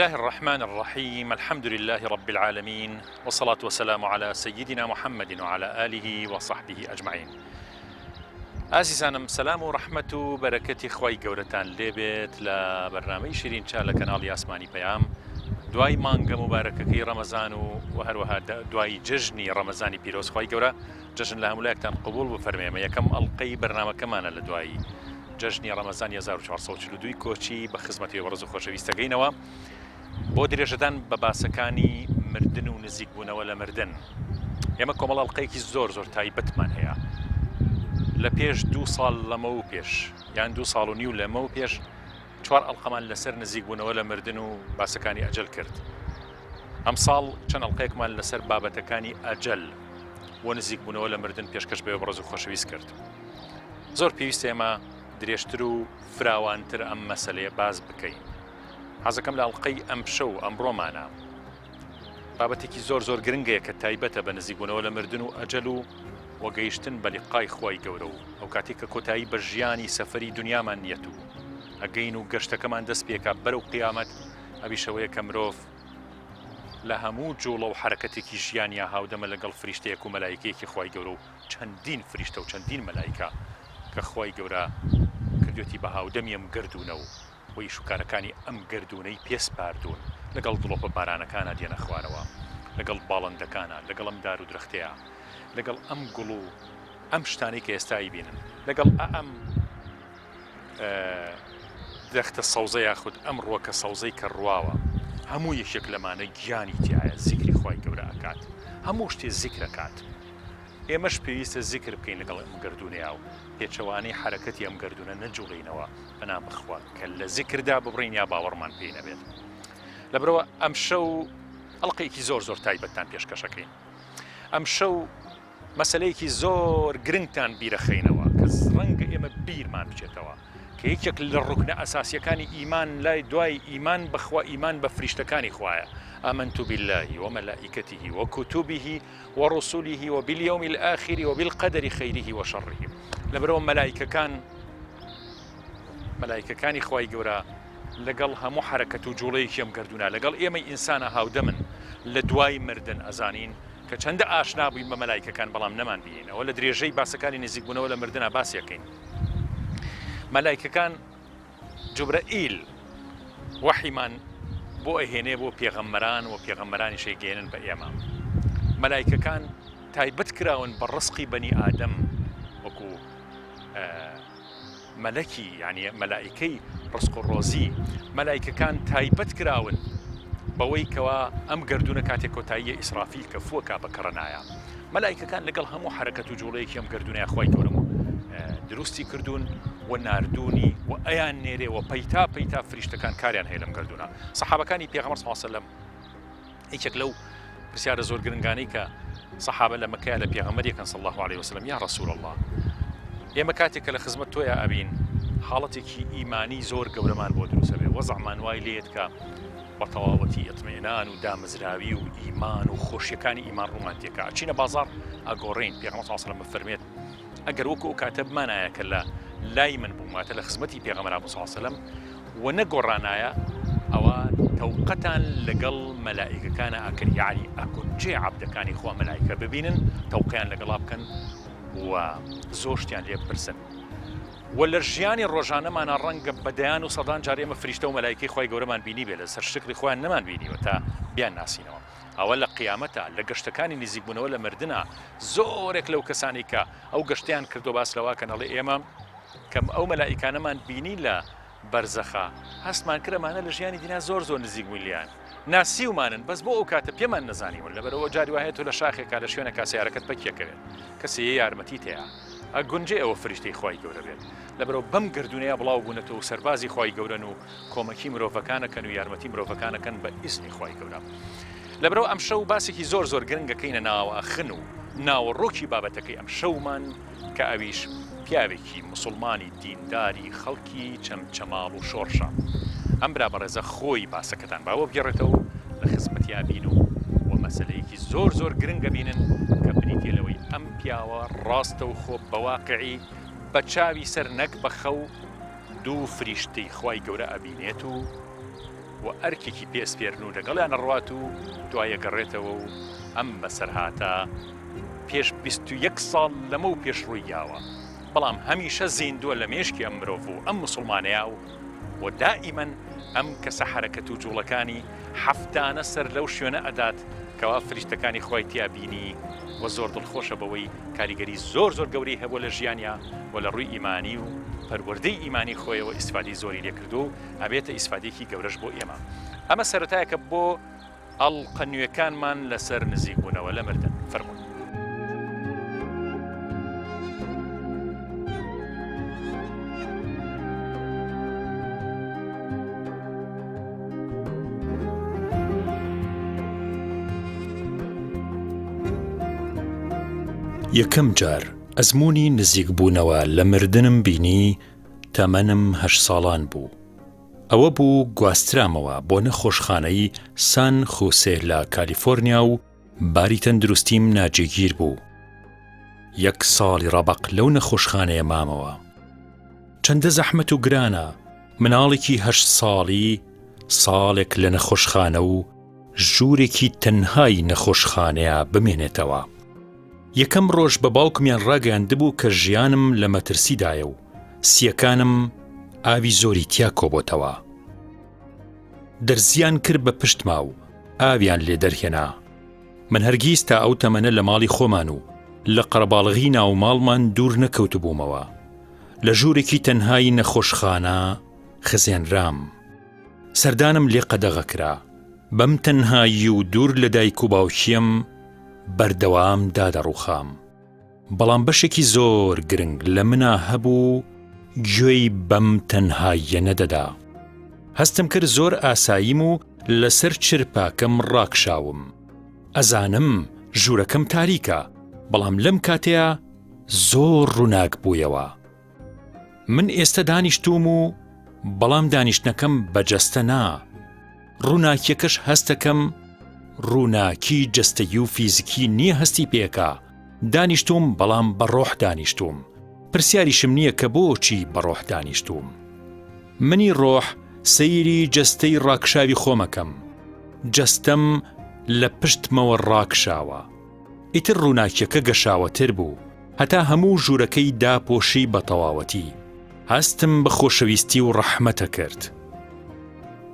الله الرحمن الرحیم الحمد لله رب العالمین والصلاة والسلام على سيدنا محمد وعلى آله وصحبه أجمعين ئازیزانم سەلام و ڕەحمەت و بەرەکەتی خوای گەورەتان لێبێت لە بەرنامەی شیرین چا لە کەناڵی ئاسمانی پەیام دوای مانگە مبارەکەکەی ڕەمەزان و و هەروەها دوای جەژنی ڕەمەزانی پیرۆز خوای گەورە جەژن لە هەموو لایەکتان قبوڵ بفەرمێ ئەمە یەکەم ئەڵقەی بەرنامەکەمانە لە دوای جەژنی ڕەمەزانی 1442 کۆچی بە خزمەتی بەڕێز و خۆشەویست دەگەینەوە بۆ درێژەدان بە باسەکانی مردن و نزیکبوونەوە لە مردن ئێمە کۆمەڵ ئەڵلقەیەکی زۆر زۆر تایبەتمان هەیە لە پێش دوو ساڵ لەمە و پێش یان دوو ساڵ و نیو لەمە و پێش چوار ئەڵلقەمان لەسەر نزیکبوونەوە لە مردن و باسەکانی ئەجل کرد ئەمساڵ چەند ئەڵلقەیەکمان لەسەر بابەتەکانی ئەجل و نزیکبوونەوە لە مردن پێشکەش بە بەڕێز و خۆشەویست کرد زۆر پێویستە ئێمە درێژتر و فراوانتر ئەم مەسەلەیە باس بکەین حەزەکەم لە ئەڵلقەی ئەمشەو ئەمڕۆمانە بابەتێکی زۆر زۆر گرنگەیە کە تایبەتە بە نزیکبوونەوە لە مردن و ئەجەل و وەگەیشتن بە لیقای خوای گەورە و ئەو کاتێک کە کۆتایی بە ژیانی سەفەری دنیامان نیەت و ئەگەین و گەشتەکەمان دەست پێکا بەرەو قیامەت ئەویش ئەوەیە کە مرۆڤ لە هەموو جوڵە و حەرەکەتێکی ژیانیا هاودەمە لەگەڵ فریشتەیەک و مەلایکەیەکی خوای گەورە و چەندین فریشتە و چەندین مەلایکە کە خوای گەورە کردوێتی بە هاودەمی ئەم گەردوونە و و ئیش و کارەکانی ئەم گەردوونەی پێ سپاردوون لەگەڵ دڵۆپە بارانەکانا دێنە خوارەوە لەگەڵ باڵندەکانا لەگەڵ ئەم دار و درەختەیا لەگەڵ ئەم گوڵ و ئەم شتانەی کە ئێستا ئەیبینن لەگەڵ ئەم درەختە سەوزە یاخود ئەم ڕوەکە سەوزەی کە ڕواوە هەموو یەکێک لەمانە گیانی تایە زیکری خوای گەورە ئەکات هەموو شتێ زیکرەکات ئێمەش پێویستە زیکر بکەین لەگەڵ ئەم گردونەیە و پێچەوانەی حرەکەتی ئەم گردونە نەجوڵینەوە پەنا بەخوا کە لە زیکردا ببڕین یا باوەڕمان پێی نەبێت لەبرەوە ئەم شەو ئەڵلقەیەکی زۆر زۆر تایبەتتان پێشکەشەکەین ئەم شەو مەسەلەیەکی زۆر گرنگتان بیرەخەینەوە کە ڕەنگە ئێمە بیرمان بچێتەوە کە یەکێک لە ڕوکنە ئەساسیەکانی ئیمان لای دوای ئیمان بەخوا ئیمان بە فریشتەکانی خوایە آمنت بالله وملائكته وكتبه ورسله وباليوم الآخر وبالقدر خيره وشره لەبەرەوە مەلایکەکان مەلایکەکانی خوای گەورە لەگەڵ هەموو حرەکەت و جوڵەیەکی ئەم گەردوونە لەگەڵ ئێمەی ئینسانە هاودەمن لە دوای مردن ئەزانین کە چەندە ئاشنا بووین بە مەلایکەکان بەڵام نەمان بینین ئەوە لە درێژەی باسەکانی نزیکبوونەوە لە مردنا باسی ئەکەین مەلایکەکان جوبرەئیل وەحیمان بۆ ئەهێنێ بۆ پێغەمبەران و پێغەمبەرانیش ئەیگەیەنن بە ئێمە مەلایکەکان تایبەت کراون بە ڕزقی بەنی ئادەم وەکو مەلەکی یانی مەلائیکەی ڕزق و ڕۆزی، مەلائیکەکان تایبەت کراون بەوەی کەوا ئەم گەردوونە کاتێک کۆتاییە ئیسرافیل کە فوەکا بە کەڕەنایە مەلائیکەکان لەگەڵ هەموو حەرەکەت و جوڵەیەکی ئەم گەردوونەیە خوای گەورەم و دروستی کردوون و ناردوونی و ئەیان نێرێ و پەیتا پەیتا فریشتەکان کاریان هەیە لەم گەردوونە سەحابەکانی پێغەمبەر صلی الله علیه و سلم یەکێک لەو پرسیارە زۆر گرنگانەی کە سەحابە لە مەکەیە لە پێغەمبەر یەکەن صلی الله علیه وسلم یا رسول الله ئێمە کاتێک کە لە خزمەت تۆیا ئەبین حاڵەتێکی ئیمانی زۆر گەورەمان بۆ دروستە بێ وەزعمان وای لێت کە بە تەواوەتی ئیطمئنان و دامەزراوی و ئیمان و خۆشیەکانی ئیمان ڕوومان تێکا ئەچینە بازاڕ ئەگۆڕین پێغەمبەر صلی الله علیه وسلم بفەرمێت ئەگەر وەکو ئەو کاتە بمانایە کە لە لای من بووم واتە لە خزمەتی پێغەمبەر بوو صلی الله علیه وسلم و نەگۆڕانایە ئەوە تەوقەتان لەگەڵ مەلائیکەکانە ئەکرد یعنی ئەگونجێ عەبدەکانی خوا مەلائیکە ببینن تەوقیان لەگەڵا بکەن و زۆر شتیان لێ بپرسن و لە ژیانی ڕۆژانەمانە ڕەنگە بە دەیان و سەدان جار ئێمە فریشتە و مەلایکەی خوای گەورەمان بینیبێ لەسەر شکڵی خۆیان نەمان بینیوە تا بیان ناسینەوە ئەوە لە قیامەتا، لە گەشتەکانی نزیکبوونەوە لە مردنا، زۆرێک لەو کەسانەی کە ئەو گەشتەیان کردووە باس لەوە ئەکەن ئەڵێ ئێمە کە ئەو مەلائیکانەمان بینی لە بەرزەخا هەستمان کرد ئەمانە لە ژیانی دینا زۆر زۆر نزیک بووین لێیان ناسیومانن بەس بۆ ئەو کاتە پێمان نەزانیون لەبەرئەوە جاری وا هەیە تۆ لە شاخێکا لە شوێنێکا سەیارەکەت پەکیەکەوێت کەسێ یە یارمەتیت هەیە ئەگونجێ ئەوە فریشتەی خوای گەورە بێت لەبەرئەوە بەم گەردوونەیە بڵاو بوونەتەوە و سەربازی خوای گەورەن و کۆمەکی مرۆڤەکان ئەکەن و یارمەتی مرۆڤەکان ئەکەن بە ئیزنی خوای گەورە. لەبەرئەوە ئەمشەو باسێکی زۆر زۆر گرنگ ئەکەینە ناوئاخن و ناوەڕۆکی بابەتەکەی ئەمشەومان کە ئەویش پیاوێکی موسوڵمانی دینداری خەڵکی چەمچەماڵ و شۆڕشە. ئەم برا بەڕێزە خۆی باسەکەتان با وەبگێڕێتەوە و لە خزمەتیا بین و و مەسەلەیەکی زۆر زۆر گرنگ ئەبینن کە بریتیە لەوەی ئەم پیاوە ڕاستەوخۆ بە واقعی بە چاوی سەر نەک بە خەو دوو فریشتەی خوای گەورە ئەبینێت و. و ئەرکێکی پێ ئەسپێرن و لەگەڵیان ئەڕوات و دوای ئەگەڕێتەوە و ئەم بەسەرهاتە پێش 21 ساڵ لەمەو پێش ڕووی یاوە بەڵام هەمیشە زیندووە لە مێشکی ئەم مرۆڤ و ئەم موسڵمانەیا و و دائیمەن ئەم کەسە حەرەکەت و جوڵەکانی هەفتانە سەر لەو شوێنە ئەدات کەوا فریشتەکانی خوای تیا بینی و زۆر دڵخۆشە بەوەی کاریگەری زۆر زۆر گەورەی هەبووە لە ژیانیا و لە ڕووی ئیمانی و پەروەردەی ئیمانی خۆیەوە ئیسفادەی زۆری لێکردووە و ئەبێتە ئیسفادەیەکی گەورەش بۆ ئێمە ئەمە سەرەتایەکە بۆ ئەڵقە نوێکانمان لەسەر نزیکبوونەوە لە مردن. فەرموون. یەکەم جار ئەزموونی نزیکبوونەوە لە مردنم بینی تەمەنم هەشت ساڵان بوو. ئەوە بوو گواسترامەوە بۆ نەخۆشخانەی سان خوسێ لە کالیفۆرنیا و باری تەندروستیم ناجێگیر بوو. یەک ساڵی ڕەبەق لەو نەخۆشخانەیە مامەوە. چەندە زەحمەت و گرانە مناڵێکی هەشت ساڵی ساڵێک لە نەخۆشخانە و ژوورێکی تەنهای نەخۆشخانەیە بمێنێتەوە. یەکەم ڕۆژ بە باوکمیان ڕاگەیاندبوو کە ژیانم لە مەترسیدایە و سییەکانم ئاوی زۆری تیا کۆبۆتەوە. دەرزییان کرد بە پشتما و ئاویان لێ دەرهێنا. من هەرگیز تا ئەو تەمەنە لە ماڵی خۆمان و لە قەرەباڵغی ناوماڵمان دوور نەکەوتبوومەوە. لە ژوورێکی تەنهای نەخۆشخانە خزێنرام. سەردانم لێ قەدەغە کرا. بەم تەنهایی و دوور لە دایک و باوکیم بەردەوام دادەڕووخام. بەڵام بەشێکی زۆر گرنگ لە منا هەبوو گوێی بەم تەنهاییە نەدەدا. هەستم کرد زۆر ئاساییم و لەسەر چرپاکەم ڕاکشاوم. ئەزانم ژوورەکەم تاریکە، بەڵام لەم کاتەیا زۆر ڕووناک بوویەوە. من ئێستە دانیشتووم و بەڵام دانیشتنەکەم بە جەستە نا، ڕووناکیەکەش هەستەکەم ڕووناکی جەستەیی و فیزکی نییە هەستی پێکا، دانیشتووم بەڵام بە ڕۆح دانیشتووم، پرسیاریشم نییە کە بۆچی بە ڕۆح دانیشتووم. منی ڕۆح سەیری جەستەی ڕاکشاوی خۆمەکەم، جەستەم لە پشتمەوە ڕاکشاوە. ئیتر ڕووناکیەکە گەشاوەتر بوو هەتا هەموو ژوورەکەی داپۆشی بە تەواوەتی. هەستم بە خۆشەویستی و ڕەحمەتە کرد.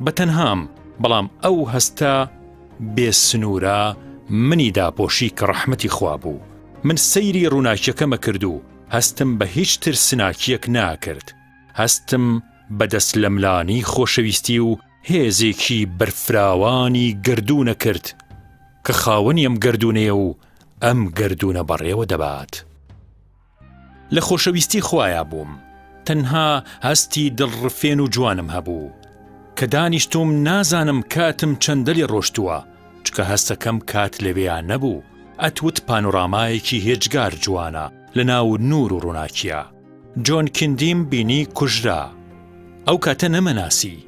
بە تەنهام، بەڵام ئەو هەستە بێ سنوورە منی داپۆشی کە ڕەحمەتی خوا بوو. من سەیری ڕووناکیەکەمە کرد و هەستم بە هیچ ترسناکیەک ناکرد. هەستم بە دەستلەملانی خۆشەویستی و هێزێکی بەرفراوانی گەردوونە کرد کە خاوەنی ئەم گەردوونەیە و ئەم گەردوونە بەڕێوە دەبات. لە خۆشەویستی خوایا بووم، تەنها هەستی دڵڕفێن و جوانم هەبوو. کە دانیشتووم نازانم کاتم چەندە لێ ڕۆشتووە، چکە هەستەکەم کات لەوێیا نەبوو، ئەتوت پانۆرامایەکی هێجگار جوانە لەناو نوور و ڕووناکییا. جۆن کیندیم بینی کوژرا. ئەو کاتە نەمەناسی.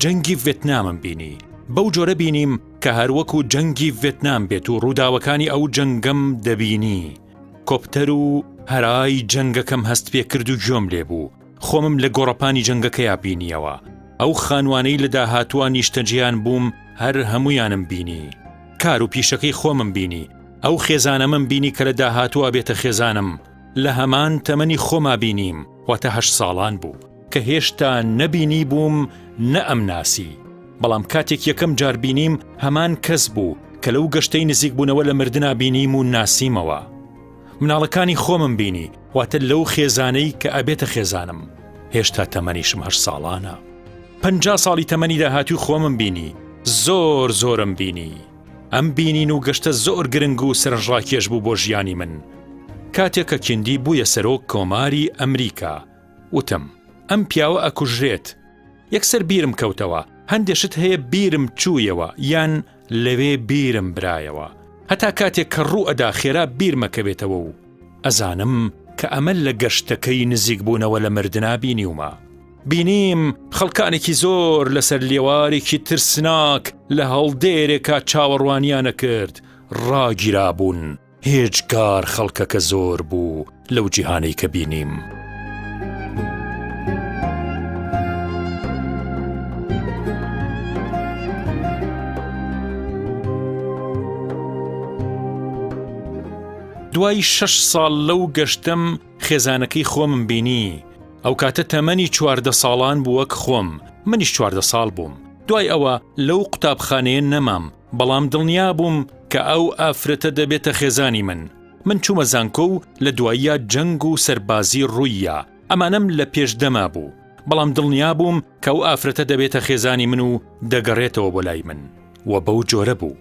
جەنگی ڤێتنامم بینی. بەو جۆرە بینیم کە هەروەکو جەنگی ڤێتنام بێت و ڕووداوەکانی ئەو جەنگەم دەبینی. کۆپتەر و هەرای جەنگەکەم هەست پێ کرد و گوێم لێ بوو. خۆمم لە گۆڕەپانی جەنگەکەیا بینییەوە. ئەو خانوانەی لە داهاتووا نیشتەجێیان بووم هەر هەموویانم بینی. کار و پیشەکەی خۆمم بینی. ئەو خێزانەمم بینی کە لە داهاتووا بێتە خێزانم. لە هەمان تەمەنی خۆما بینیم، واتە هەشت ساڵان بوو، کە هێشتا نە بینیبووم نە ئەمناسی. بەڵام کاتێک یەکەم جار بینیم هەمان کەس بوو کە لەو گەشتەی نزیکبوونەوە لە مردنا بینیم و ناسیمەوە. مناڵەکانی خۆمم بینی، واتە لەو خێزانەی کە ئەبێتە خێزانم. هێشتا تەمەنیشم هەشت ساڵانە. 50 ساڵی تەمەنی داهاتووی خۆمم بینی. زۆر زۆرم بینی. ئەم بینین و گەشتە زۆر گرنگ و سەرنجڕاکێش بوو بۆ ژیانی من. کاتێک کە کیندی بوویە سەرۆک کۆماری ئەمریکا، وتم، ئەم پیاوە ئەکوژرێت. یەکسەر بیرم کەوتەوە، هەندێ شت هەیە بیرم چوویەوە یان لەوێ بیرم برایەوە. هەتا کاتێک کە ڕوو ئەدا خێرا بیرمەکەوێتەوە و ئەزانم کە ئەمە لە گەشتەکەی نزیکبوونەوە لە مردنا بینیومە. بینیم خەڵکانێکی زۆر لەسەر لێوارێکی ترسناک لە هەڵدێرێکا چاوەڕوانیانە کرد ڕاگیرابوون، هێجگار خەڵکەکە زۆر بوو لەو جیهانەی کە بینیم. دوای شەش ساڵ لەو گەشتەم خێزانەکەی خۆمم بینی، ئەو کاتە تەمەنی 14 ساڵان بوو وەک خۆم، منیش 14 ساڵ بووم. دوای ئەوە لەو قوتابخانەیە نەمام، بەڵام دڵنیا بووم کە ئەو ئافرەتە دەبێتە خێزانی من. من چوومە زانکۆ و لە دواییا جەنگ و سەربازی ڕووییا، ئەمانەم لە پێش دەما بوو، بەڵام دڵنیا بووم کە ئەو ئافرەتە دەبێتە خێزانی من و دەگەڕێتەوە بۆ لای من. وە بەو جۆرە بوو.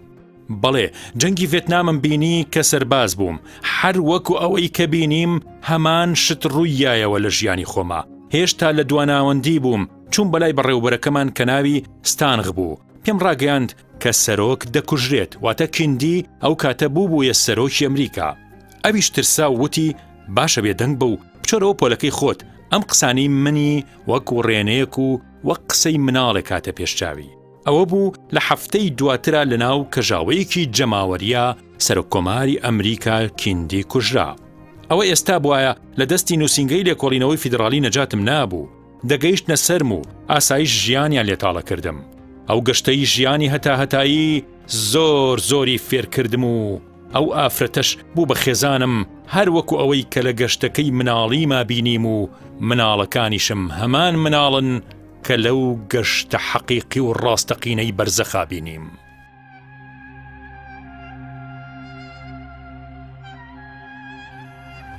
بەڵێ جەنگی ڤێتنامم بینی کە سەرباز بووم، هەر وەکو ئەوەی کە بینیم هەمان شت ڕوویایەوە لە ژیانی خۆما، هێشتا لە دواناوەندی بووم چووم بەلای بەڕێوبەرەکەمان کە ناوی ستانغ بوو، پێم ڕاگەیاند کە سەرۆک دەکوژرێت، واتە کیندی ئەو کاتە بووبوویە سەرۆکی ئەمریکا. ئەویش ترسا و وتی باشە بێدەنگ بە و بچۆرەوە پۆلەکەی خۆت، ئەم قسانەی منی وەک وڕێنەیەک و وەک قسەی مناڵێک هاتە پێش چاوی. ئەوە بوو لە هەفتەی دواترا لەناو کەژاوەیەکی جەماوەرییا سەرۆککۆماری ئەمریکا کیندی کوژرا. ئەوە ئێستا بوایە لە دەستی نووسینگەی لێکۆڵینەوەی فیدڕاڵی نەجاتم نابوو، دەگەیشتنە سەرم و ئاسایش ژیانیان لێ تاڵە کردم. ئەو گەشتەی ژیانی هەتاهەتایی زۆر زۆری فێرکردم و ئەو ئافرەتەش بوو بە خێزانم هەر وەکو ئەوەی کە لە گەشتەکەی مناڵیما بینیم و مناڵەکانیشم هەمان مناڵن کە لەو گەشتە حەقیقی و ڕاستەقینەی بەرزەخا بینیم.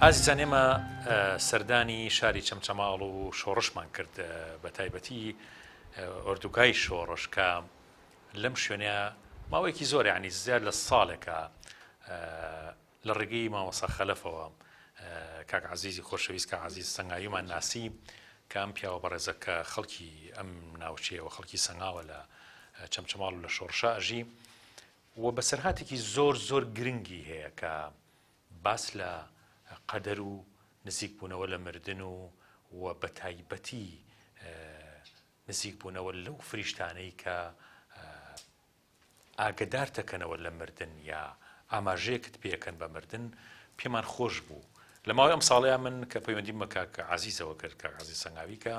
ئازیزان ئێمە سەردانی شاری چەمچەماڵ و شۆڕشمان کرد بە تایبەتی ئۆردوگای شۆڕش کە لەم شوێنە ماوەیەکی زۆر ینی زیاد لە ساڵێکە لە ڕێگەی مامۆستا خەلەفەوە کاک عەزیزی خۆشەویست کاک عەزیز سەنگاویمان ناسی کە ئەم پیاوە بەڕێزە کە خەڵکی ئەم ناوچەیەوە خەڵکی سەنگاوە لە چەمچەماڵ و لە شۆڕشە ئەژی و بەسەرهاتێکی زۆر زۆر گرنگی هەیە کە باس لە قەدەر و نزیکبوونەوە لە مردن و و بە تایبەتی نزیکبوونەوە لەو فریشتانەی کە ئاگەدارتەکەنەوە لە مردن یا ئاماژەیەکت پێکەن بە مردن پێمان خۆش بوو لە ماوەی ئەم ساڵەیە من کە پەیوەندیم بە کاک عەزیزەوە کرد کاک عەزیز سەنگاوی کە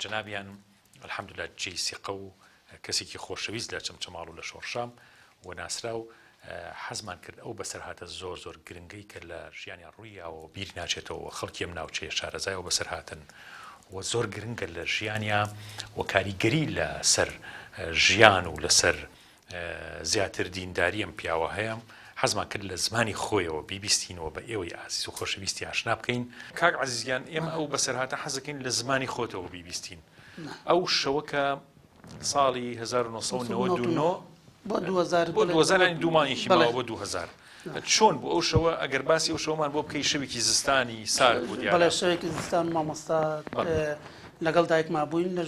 جەنابیان الحمدلله جێی سیقە و کەسێکی خۆشەویست لە چەمچەماڵ و لە شۆڕشام و ناسراو حەزمان کرد ئەو بەسەرهاتە زۆر زۆر گرنگەی کە لە ژیانیان ڕوویاوە بیر ناچێتەوە خەڵکی ئەم ناوچەیە شارەزای ئەو بەسەرهاتن و زۆر گرنگە لە ژیانیا و کاریگەری لە سەر ژیان و لەسەر زیاتر دینداری ئەم پیاوە هەیە حەزمان کرد لە زمانی خۆیەوە بیبیستینەوە بە ئێوەی ئازیز و خۆشەویستی ئاشنا بکەین. کاک عەزیز گیان ئێمە ئەو بەسەرهاتە حەزەکەین لە زمانی خۆتەوە بیبیستین ئەو شەوە کە ساڵی 1999 بۆ 2000 بۆ 2000 یانی دوو مانگێکی ماوە بۆ 2000 چۆن بوو ئەو شەوە ئەگەر باسی ئەو شەوەمان بۆ بکەی شەوێکی زستانی سارد بوو دیارە. بەڵێ شەوێکی زستان مامۆستا لەگەڵ دایکما بووین لە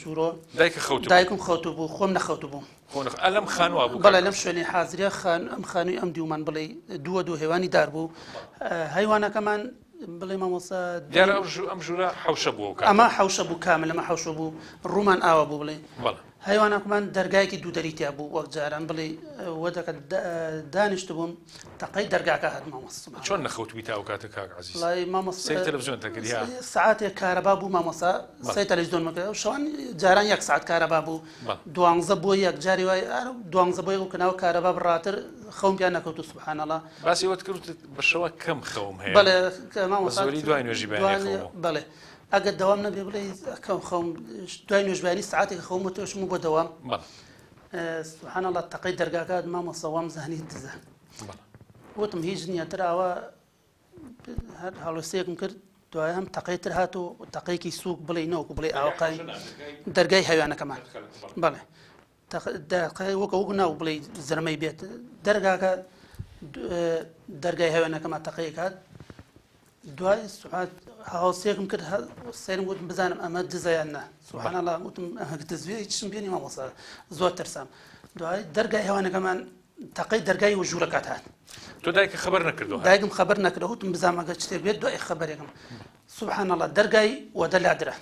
ژوورۆ دایکە خەوتبوو دایکم خەوتبوو بوو خۆم نەخەوتبووم خۆ نەخ ئە لەم خانووە بوو بەڵێ لەم شوێنەی حازریە خان ئەم خانووی ئەم دیومان بڵێ دووە دوو هێوانی دار بوو هەیوانەکەمان بڵێ مامۆستا دیارە ئەو ژوو ئەم ژوورە حەوشە بوو ئەو کاتە ئەمە حەوشە بوو کامل ئەمە حەوشە بوو ڕوومان ئاوا بوو بڵێ بەڵێ هەیوانەکەمان دەرگایەکی دوو دەری تیا بوو وەک جاران بڵێ وەدەکە دانیشتبووم تەقەی دەرگاکە هات مامۆستا سبحان چۆن نەخەوتبووی تا ئەو کاتە کاک عەزیز وەڵای مامۆستا سەیری تەلەفزیۆن دەکرد یا سەعاتێک کارەبا بوو مامۆستا سەیری تەلەفزیۆن مەکە شەوان جاران یەک سەعات کارەبا بوو دوانزە بۆ یەک جاری وای دوانزە بۆ یەک و کەناوە کارەبا بڕاتر خەوم پیان نەکەوت و سبحان الله باسی وەت کرد بە شەوە کەم خەوم هەیە بەڵێ مامۆستا زۆری دوای نوێژی بەیانی خەوم بەڵێ ئەگەر دەوام نەبێ بڵێ کەم خەوم دوای نوێژ بەیانی سەعاتێک خەوم و تۆشم بۆ دەوام سبحان الله تەقەی دەرگاکە مامۆستا وام زانی دزە وتم هیچ نییە تر ئاوا هەر هەڵوێستەیەکم کرد دوای هەم تەقەی تر هات و تەقەیەکی سووک بڵێ نەوەکو بڵێ ئاوقای دەرگای هەویانەکەمان بەڵێ وەکە وەک ناو بڵێ زرمەی بێت دەرگاکە دەرگای هەوێنەکەمان تەقەیەک هات دوای سعات هاوسێکم کرد سەیرم وتم بزانم ئەمە دزە یان نا سبحان الله وتم ئەمە دزوێ هیچم پێ نیە مامۆستا زۆر ترسام دوای دەرگای هەوانەکەمان تەقەی دەرگای و ژوورەکەت هات تۆ دایکە خەبەر نەکردەوە دایکم خەبەر نەکردەوە وتم بزانم ئەگەر شتێک بێت دوای خەبەرێکم سبحان الله دەرگای وەدە لادرا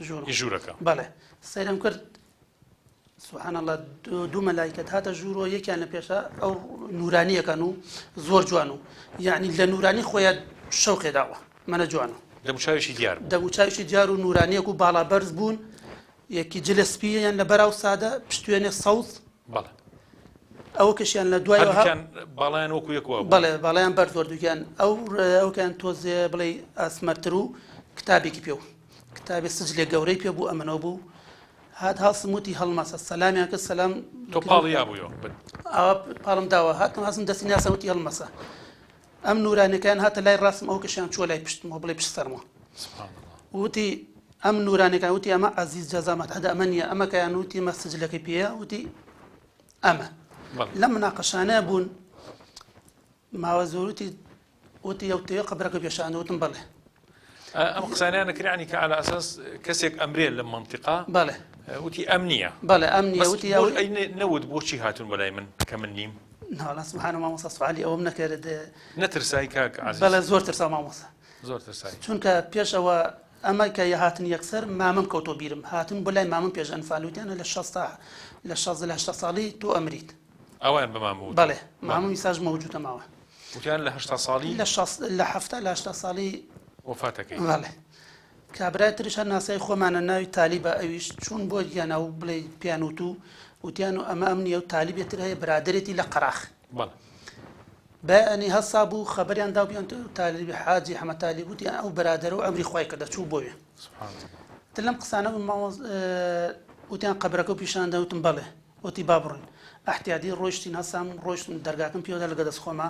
ژوور ژوورەکە بەڵێ سەیرم کرد سبحان اللە دوو مەلایکەت هاتە ژوورۆ یەکیان لە پێشە ئەو نورانیەکان و زۆر جوان و یعنی لە نورانی خۆیان شەوقێ داوە مەنە جوان و دەموچاویشی دیار بوو دەموچاویشی دیار و نورانیەک و باڵا بەرز بوون یەکی جلە سپییان لە بەراو سادە پشتێنێ سەوز بەڵێ. ئەوە کەشیان لە دوای هەردووکیان باڵایان وەکو یەک وابوو؟ بەڵێ باڵایان بەرز وەردووکیان ئەو ئەوکیان تۆزێ بڵێ ئەسمەرتر و کتابێکی پێ بوو کتابێ سجلێ گەورەی پێ بوو ئەمنەوە بوو هات هەڵسم وتی هەڵمەسە سەلامیان کرد سەلام تۆ پاڵی یابوویەوە ئاوا پاڵم داوە هاتم هەستم دەستی ناسە وتی هەڵمەسە ئەم نورانەکان هاتە لای ڕاستم ئەو کەشیان چووە لای پشتمەوە بڵێ پشت سەرمەوە وتی ئەم نورانەکان وتی ئەمە عەزیز جەزا مەتحەدە ئەمە نییە ئەمەکەیان وتی مە سجلەکەی پێیە وتی ئەمە لەم مناقەشانە بوون ماوە زۆر وتی وتی ئەو تەوێ قەبرەکە پێشان وتم بەڵێ ئەم قسانیانە کرانی کە على ئەساس کەسێک ئەمرێ لە منطقە بەڵێ وتی ئەم نییە بەڵێ ئەم نییە وتی ئەو نەوت بۆچی هاتون بەلای من کە من نیم ناوەڵا سبحانە مامۆستا سوالی ئەوەم نەکرد نەترسای کاک عەزیز بەڵێ زۆر ترسا مامۆستا زۆر ترسای چونکە پێش ئەوە ئەمە کە هاتن یەکسەر مامم کەوتۆ بیرم هاتن بۆ لای مامم پێش ئەنفال وتیانە لە شەستا لە شەست لە هەشتا ساڵی تۆ ئەمریت ئەوان بە مامم وتوون. بەڵێ مامم ئیساش مەوجودە ماوە. وتیان لە 80 ساڵی لە شەست لە حەفتا لە هەشتا ساڵی وەفاتەکەی. بەڵێ کابرای تریش هەر ناسای خۆمانە ناوی تالیبە ئەویش چوون بۆ گیانا و بڵێ پیان وتوو وتیان و ئەمە ئەم نییە و تالیبێ تر هەیە برادەرێتی لە قەراخ. بەڵێ. بەیانی هەستا بوو خەبەریان دا بیان تالیبی حاجی حەمە تالیب وتیان ئەو برادەرە و ئەمری خوای کردە چوو بۆیە. سبحان الله. تر لەم قسانە بوو مامۆس وتیان قەبرەکە و پیشان دا وتم بەڵێ. وتی با بڕۆین. ئەحتیادی ڕۆیشتین هەستام ڕۆیشتم دەرگاکەم پێوەدا لەگە دەست خۆما.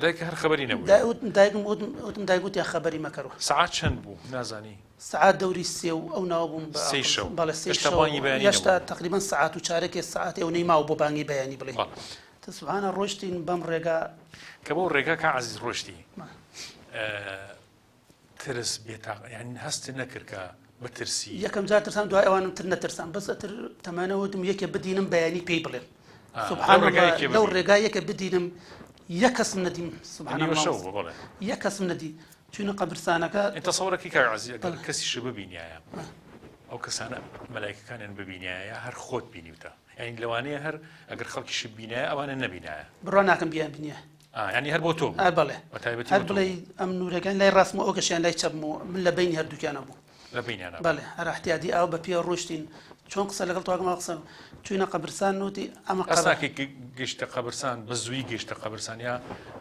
دایکە هەر خەبەری نەبوو. وتم دایکم وتم وتم دایک وتیان خەبەری مەکەرەوە. سەعات چەند بوو نازانی؟ سەعات دەوری سێ و ئەو ناوە بووم بە سێی شەو. بەڵێ سێی هێشتا شەو بانگی بەیانی هێشتا نەبوو. تەقریبەن سەعات و چارەکێ سەعاتێ ئەونەی ماوە بۆ بانگی بەیانی بڵێی. بەڵێ. تە سوبحانە ڕۆیشتین بەم ڕێگا. کە بەو ڕێگا کا عەزیز ڕۆیشتی ترس بێتاق یانی هەست نەکرد کە بترسی؟ یەکەم جار ترسام دوای ئەوانم تر نەترسام بەس ئەتر تەمانە وتم یەکێ بدینم بەیانی پێی بڵێم سبحان الله لەو ڕێگا یەکە بدینم یەک کەسم نەدیم سبحان الله یەک کەسم نەدی چوینە قەبرسانەکە تەسەورەکەی کاک عەزیز ئەگەر کەسیش ببینیایە ئەو کەسانە مەلایکەکانیان ببینیایە هەر خۆت بینیوتە یانی لەوانەیە هەر ئەگەر خەڵکیشی بینایە ئەوانە نەبینایە. بڕوا ناکەم بیان بینیایە. ئا یانی هەر بۆ تۆ بوو. ئا بەڵێ. بە تایبەتی هەر بۆ تۆ بڵێی بوو. ئەم نوورەکان لای ڕاستم و ئەو کەشیان لای چەپم و من لە بەینی هەردووکیانا بوو. لە بەینیانا بوو. بەڵێ هەر ئەحتیادی ئاو بە پێ ڕۆیشتین چۆن قسە لەگەڵ تۆ ئەکەم ئاوا قسە چووینە قەبرسان وتی ئەمە هەست قەبر. ناکەی گەیشتە قەبرسان بە زوویی گەیشتە قەبرسان یا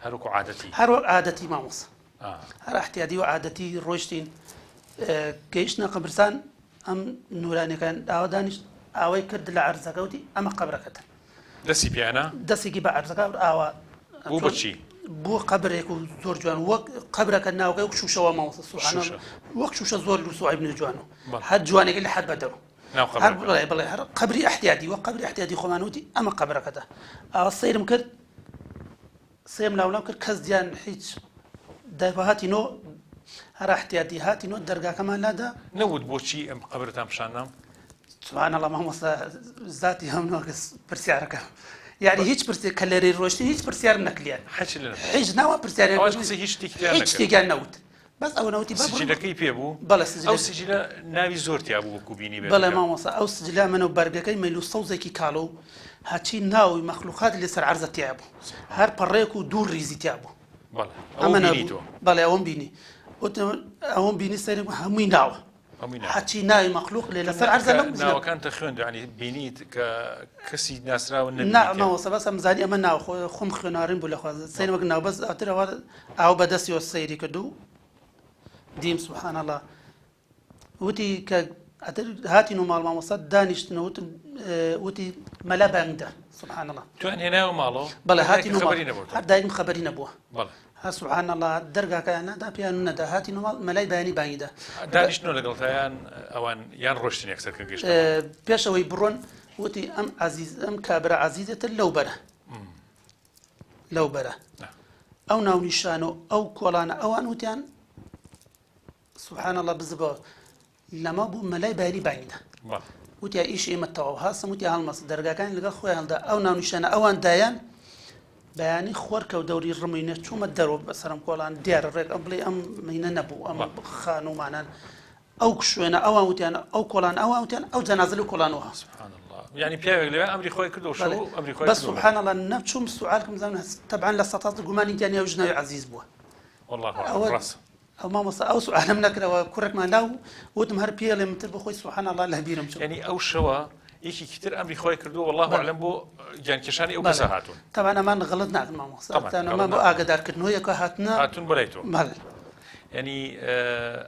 هەر وەکوو عادەتی؟ هەر وەک عادەتی مامۆستا. ئا. هەر ئەحتیادی و عادەتی ڕۆیشتین گەیشتنە قەبرسان ئەم نورانیەکان ئاوا دانیشت ئاوای کرد لە عەرزەکە وتی ئەمە قەبرەکەتە. دەستی پێیانە؟ دەستێکی بە عەرزەکە ئاوا بوو بە چی؟ بوو قەبرێک و زۆر جوان وەک قەبرەکە ناوکەی وەک شوشەوە مامۆستا سبحان الله وەک شوشە زۆر لوس و عیب جوان و هەر جوانێکی لە حەد بەدەرو هەر بڵێ بڵێ هەر قەبری ئەحتیادی وەک قەبری ئەحتیادی خۆمان وتی ئەمە قەبرەکەتە ئاوا سەیرم کرد سێم لاولام کرد کەس دیان هیچ دایکۆ هاتینۆ هەر احتیاطی هاتینۆ دەرگاکەمان لادا. نەوت بۆچی ئەم قەبرەتان پیشان دام؟ سبحان اللە مامۆستا زاتی هەموو کەس پرسیارەکە یعنی هیچ پرسێک کە لێرەی ڕۆشتین هیچ پرسیارم نەکردیان هیچ لە هیچ ناوە پرسیارێک ئەوانش قسەی هیچ شتێکیان هیچ نەکرد. شتێکیان نەوت بەس ئەوە نەوتی با بڕۆین. سجلەکەی پێ بوو؟ بەڵێ سجلە ئەو سجلە ناوی زۆر تیا بوو وەکوو بینی بێت بەڵێ مامۆستا ئەو سجلە منە و بەرگەکەی مەیل و سەوزێکی کاڵ و هەچی ناوی مەخلوقات لەسەر عەرزە تیا بوو هەر پەڕێک و دوو ڕیزی تیا بوو بەڵێ ئەوە ئەمە بینی نەبوو تۆ بەڵێ ئەوەم بینی وتم ئەوەم بینی سەیرم هەمووی ناوە هەمووی ناوە هەچی ناوی مەخلوق لێ لەسەر عەرزە لەم زلە ناوەکانتە خوێند یعنی بینیت کە کەسی ناسراوە نا نەبینیت مامۆستا بەس ئەمزانی ئەمە ناو خۆ خۆم خوێناریم بوو لەخوا سەیرم وەک ناو بەس ئەتر ئەوە ئاو بەدەستیەوە سەیری کرد و دیم سبحان الله وتی کە ئەتر هاتین و ماڵ مامۆستا دانیشتن و وتم وتی مەلا بانگ دا سبحان الله تویان هێنایەوە ماڵەوە بەڵێ هەر هاتین دایکت و ماڵ خەبەری نەبوو هەر دایکم خەبەری نەبووە بەڵێ ها سبحان الله دەرگاکەیان نادا پێیان نەدا هاتین و ماڵ مەلای بەیانی بانگی دا دانیشتنەوە لەگەڵ تا یان ئەوان یان ڕۆشتن یەکسەر کە گەیشتە ماڵ پێش ئەوەی بڕۆن وتی ئەم عەزیز ئەم کابرا عەزیزەتە لەو بەرە لەو بەرە ئەو ناونیشان و ئەو کۆڵانە ئەوان وتیان سبحان اللە بزبە لەمە بوو مەلای باری بانگدا وتیا ئیش ئێمە تەواو هاستم وتی هەڵمەس دەرگاکان لەگەڵ خۆیان هەڵدا ئەو ناونیشانە ئەوان دایان بەیانی خۆرکە و دەوری ڕمینە چوومە دەرەوە بەسەرم کۆڵان دیارە ڕێک ئەم بڵێ ئەم مینە نەبوو ئەم خانومانان ئەو شوێنە ئەوان وتیان ئەو کۆڵان ئەوان وتیان ئەو جەنازە لەو کۆڵانەوە سبحان الله یعنی پیاوێک لەوێ ئەمری خۆی کردو شەو ئەمری خۆی بەس سبحان الله نەچووم سوالکم زانم تەبعا لە سەتات گومانی گیانی ئەو ژنەوی عەزیز بووە والله أعلم ڕاستە ئەو مامۆستا ئەو سوالم نەکرەوە کوڕێکمان لاو وتم هەر پێڵێم تر بخۆی سبحان الله لە بیرم چوو یعنی ئەو شەوە. یەکێکی تر ئەمری خۆی کردووە والله اعلم بۆ گیانکێشانی ئەو کەسە هاتوون. تەبعەن ئەمان غەڵەت ناکەن مامۆستا ئەمان بۆ ئاگادارکردنەوەیەکە هاتنە هاتوون بۆ لای تۆ. بەڵێ. یعنی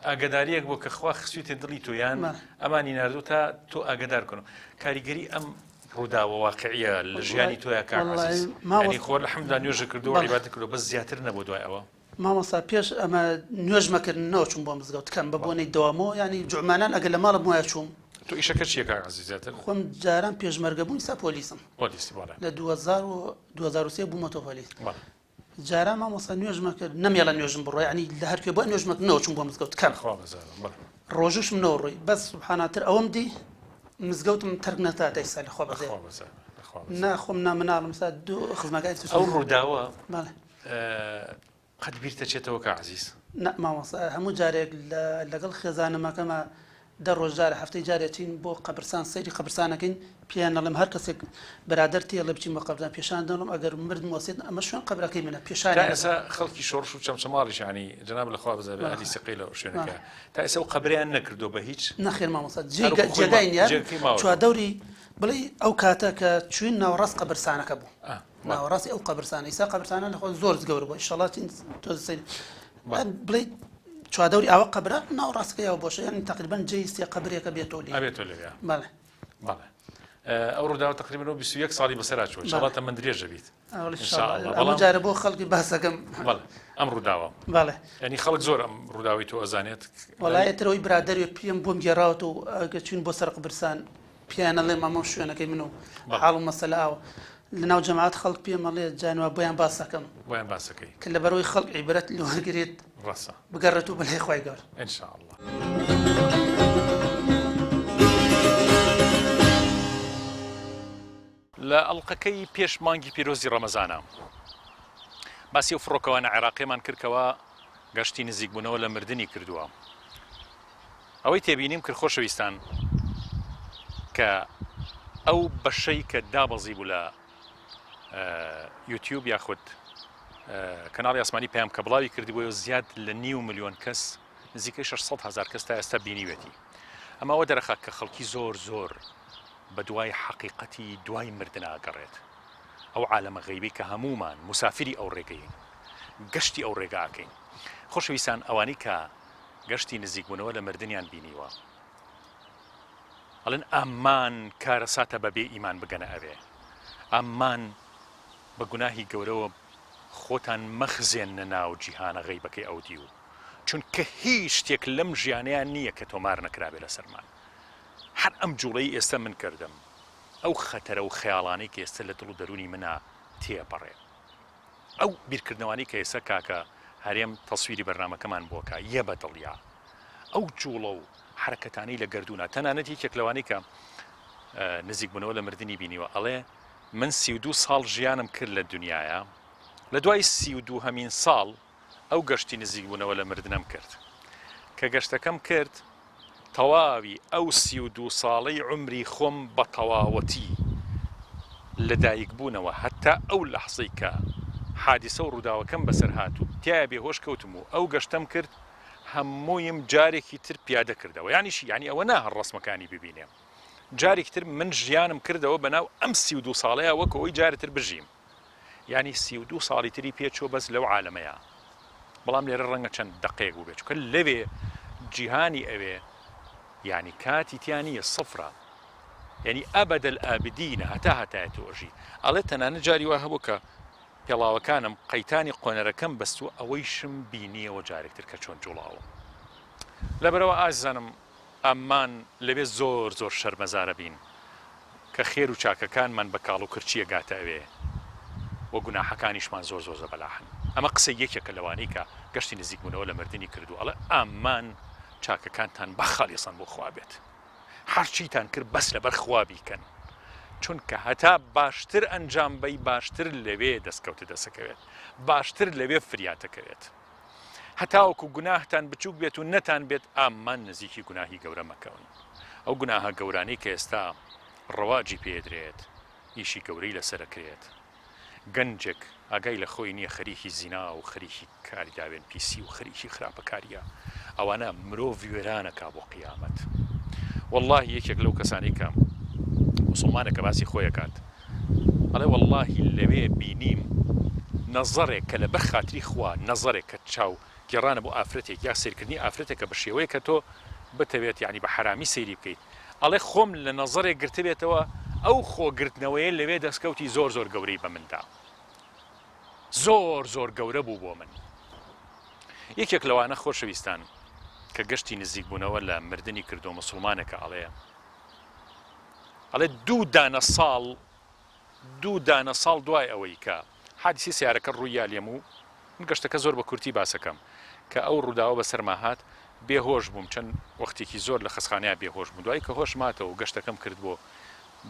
ئاگاداریەک بۆ کە خوا خستویتە دڵی تۆ یان ئەمانی ناردوو تا تۆ ئاگادار کەن کاریگەری ئەم ڕووداوە واقعیە لە ژیانی تۆیا کاک عەزیز یعنی خۆر الحمدلله نوێژە کردو عیبادەت کردو بەس زیاتر نەبوو دوای ئەوە. مامۆستا پێش ئەمە نوێژمە کرد نەوەچوم بۆ مزگەوت کەم بە بۆنەی دەوامەوە یانی جوعمانان ئەگەر لە ماڵە بوایە چووم. تۆ ئیشەکە چیە کاک عەزیز زیاتر؟ خۆم جاران پێشمەرگە بووم ئیستا پۆلیسم. پۆلیسی بەڵێ. لە 2003 بوومەتەوە پۆلیس. بەڵێ. جاران مامۆستا نوێژمە کرد نەمێڵە نوێژم بڕۆ یانی لە هەرکوێ بۆ نوێژمە کرد نەوەچوم بۆ مزگەوت کەم. خوا بەزانم بەڵێ. ڕۆژووشم نەوەڕۆی بەس سبحانە تر ئەوەم دی مزگەوتم تەرک نەتا تا ئیستا لە خوا بەزێ. خوا بەزانم خوا بەزانم. نا خۆم نا مناڵم ئیستا دوو خزمەکانی ئەو ڕووداوە بەڵێ. قەت بیرت ئەچێتەوە کاک عەزیز؟ نا مامۆستا هەموو جارێک لەگەڵ خێزانەمەکەما دە ڕۆژ جارە هەفتەی جارێ چین بۆ قەبرسان سەیری قەبرسانەکەین پێیان ئەڵێم هەر کەسێک برادەر تێڵێ بچین بۆ قەبرسان پێشان دەڵم ئەگەر مردم وەسێت ئەمە شوێن قەبرەکەی منە پێشانی تا ئێستا خەڵکی شۆڕش و چەمچەماڵیش یانی جەناب لە خوا بزانێ ئەهلی سقەی لە شوێنەکە تا ئێستا ئەو قەبرەیان نەکردووە بە هیچ نەخێر مامۆستا جێگای نییە چواردەوری بڵێ ئەو کاتە کە چوین ناوەڕاست قەبرسانەکە بوو ناوەڕاستی ئەو قەبرسانە ئیسا قەبرسانە لەخۆ زۆر گەورە بوو ئیشەڵا تۆ سەیر بڵێ چوادەوری ئاوە قەبرە ناوەڕاستەکەی ئەو بۆشە یعنی تقریبا جێی سێ قەبرێکە بێتۆ لێ ئەبێتۆ لێ بەڵێ بەڵێ ئەو ڕووداوە تقریبا 21 ساڵی بەسەرا چووە ئینشاڵڵا تەمەن درێژە بیت ئەم جارە بۆ خەڵکی باسەکەم بەڵێ ئەم ڕووداوە بەڵێ ینی خەڵک زۆر ئەم ڕووداوی تۆ ئەزانێت وڵایەترەوەی برادەروێ پێم بۆم گێڕاوەتەوە ئەگە چوین بۆ سەر قبرسان پێیان ئەڵێم ئەمە شوێنەکەی من و حاڵ و مەسەلە ئاوە لەناو جەماعەت خەڵک پێم ئەڵێ جانوا بۆیان باسەکەم بۆیان باسەکەی کە لەبەرەوەی خەڵک عیبرەت لەوەرگرێت ڕاستە بگەڕێت و بەلای خوای گەورە ان شاء الله. لە ئەڵقەکەی پێش مانگی پیرۆزی ڕەمەزانە باسی ئەو فڕۆکەوانە عێراقیەمان کرد کەوا گەشتی نزیکبوونەوە لە مردنی کردووە. ئەوەی تێبینیم کرد خۆشەویستان کە ئەو بەشەی کە دابەزی بوو لە یوتیوب یاخود کەناڵی ئاسمانی پەیام کە بڵاوی کردبووەوە زیاد لە نیو ملیۆن کەس نزیکەی 600 هزار کەس تا ئێستا بینیوێتی ئەمە ئەوە دەرەخات کە خەڵکی زۆر زۆر بە دوای حەقیقەتی دوای مردن ئاگەڕێت ئەو عالەمە غەیبەی کە هەموومان مسافری ئەو ڕێگەین گەشتی ئەو ڕێگا ئەکەین خۆشەویستان ئەوانەی کە گەشتی نزیکبوونەوە لە مردنیان بینیوە. ئەڵێن ئامان کارەساتە بە بێ ئیمان بگەنە ئەوێ. ئامان بە گوناهی گەورەوە خۆتان مەخزێننە ناو جیهانە غەیبەکەی ئەودیو. چونکە هیچ شتێک لەم ژیانەیا نییە کە تۆمار نەکرابێ لەسەرمان. هەر ئەم جوڵەی ئێستا من کردم، ئەو خەتەرە و خەیاڵانەی کە ئێستا لە دڵ و دەروونی منا تێپەڕێ. ئەو بیرکردنەوانەی کە ئێستا کاکە هەرێم تەسویری بەرنامەکەمان بۆ کا یە بە دڵیا ئەو جوڵە و حەرەکەتانەی لە گەردوونا تەنانەت یەکێک لەوانەی کە نزیک بوونەوە لە مردنی بینیوە ئەڵێ من 32 ساڵ ژیانم کرد لە دنیاە لە دوای 32 هەمین ساڵ ئەو گەشتی نزیک بوونەوە لە مردنەم کرد کە گەشتەکەم کرد تەواوی ئەو 32 ساڵەی عومری خۆم بە تەواوەتی لە دایک بوونەوە هەتا ئەو لەحزەی کە حادیسە و ڕووداوەکەم بەسەر هات و تیایا بێهۆش کەوتم و ئەو گەشتەم کرد هەموویم جارێکی تر پیادە کردەوە یانی چی یانی ئەوە نا هەر ڕەسمەکانی ببینێ جارێکی تر من ژیانم کردەوە بەناو ئەم 32 ساڵەیە وەک ئەوەی جارێ تر بژیم یانی 32 ساڵی تری پێ چووە بەس لەو عالەمەیە بەڵام لێرە ڕەنگە چەند دەقەیەک بووبێت چونکە لەوێ جیهانی ئەوێ یانی کاتی تیا نییە سفرە یعنی ئەبەد الآبدینە هەتا هەتایە تۆ ئەژی ئەڵێ تەنانەت جاری وا هەبوو کە پێڵاوەکانم قەیتانی قۆنەرەکەم بەستووە ئەوەیشم بینیەوە جارێکتر کە چۆن جوڵاوم لەبەرەوە ئازیزانم ئەمان لەوێ زۆر زۆر شەرمەزارە بین کە خێر و چاکەکانمان بە کاڵ و کرچی ئەگاتە ئەوێ و گوناحەکانیشمان زۆر زۆر زەبەلاحن ئەمە قسەی یەکێکە لەوانەی کە گەشتی نزیکبوونەوە لە مردنی کردووە ئەڵێ ئامان چاکەکانتان بە خالیسەن بۆ خوا بێت هەرچیتان کرد بەس لەبەر خوا بیکەن چونکە هەتا باشتر ئەنجام بەی باشتر لەوێ دەستکەوتت دەسەکەوێت باشتر لەوێ فریاتەکەوێت هەتاوەکو گوناهتان بچوک بێت و نەتان بێت ئامان نزیکی گوناهی گەورە مەکەون ئەو گوناهە گەورانەی کە ئێستا ڕەواجی پێدرێت ئیشی گەورەی لەسەرەکرێت گەنجێک ئاگای لە خۆی نییە خەریکی زینا و خەریکی کاری داوێن پیسی و خەریکی خراپەکاریە ئەوانە مرۆڤ وێرانەکا بۆ قیامەت وەڵاهی یەکێک لەو کەسانەی کە. موسڵمانە کە باسی خۆی ئەکات ئەڵێ وەڵاهی لەوێ بینیم نەزەرێک کە لەبەر خاتری خوا نەزەرێک کە چاو گێڕانە بۆ ئافرەتێک یا سەیرکردنی ئافرەتێکە بە شێوەیەک کە تۆ بتەوێت یانی بە حەرامی سەیری بکەیت ئەڵێ خۆم لە نەزەرێک گرتبێتەوە ئەو خۆ گرتنەوەیە لەوێ دەستکەوتی زۆر زۆر گەورەی بە من دا زۆر زۆر گەورە بوو بۆ من. یەکێک لەوانە خۆشەویستان کە گەشتی نزیک بوونەوە لە مردنی کردو مسوڵمانێکە ئەڵێ ئەڵێ دوو دانە ساڵ دوو دانە ساڵ دوای ئەوەی کە حادیسی سیارەکە ڕوویا لێم و من گەشتەکە زۆر بە کورتی باسەکەم کە ئەو ڕووداوە بەسەرما هات بێهۆش بووم چەند وەختێکی زۆر لە خەسخانەیە بێهۆش بووم دوایی کە هۆش ماتەوە گەشتەکەم کرد بۆ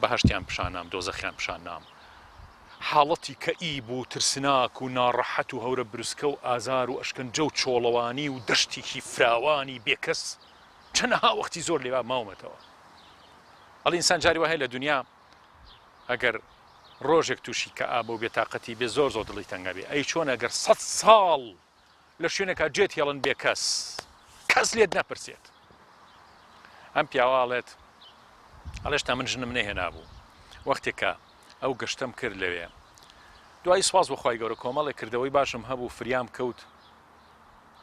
بەهەشتیان پیشانام دۆزەخیان پیشانام حاڵەتی کەئیب و ترسناک و ناڕەحەت و هەورە بروسکە و ئازار و ئەشکەنجە و چۆڵەوانی و دەشتێکی فراوانی بێکەس چەنەها وەختی زۆر لێوا ماومەتەوە. ئەڵێ ئینسان جاری وا هەیە لە دونیا ئەگەر ڕۆژێک تووشی کەئابە و بێتاقەتی بێ زۆر زۆر دڵی تەنگ ئەبێ ئەی چۆن ئەگەر سەد ساڵ لە شوێنێکا جێت هێڵن بێ کەس کەس لێت نەپرسێت ئەم پیاوە ئەڵێت ئەڵێشتا من ژنم نەهێنابوو وەختێک کە ئەو گەشتەم کرد لەوێ دوای سواز بۆ خوای گەورە کۆمەڵێک کردەوەی باشم هەبوو فریام کەوت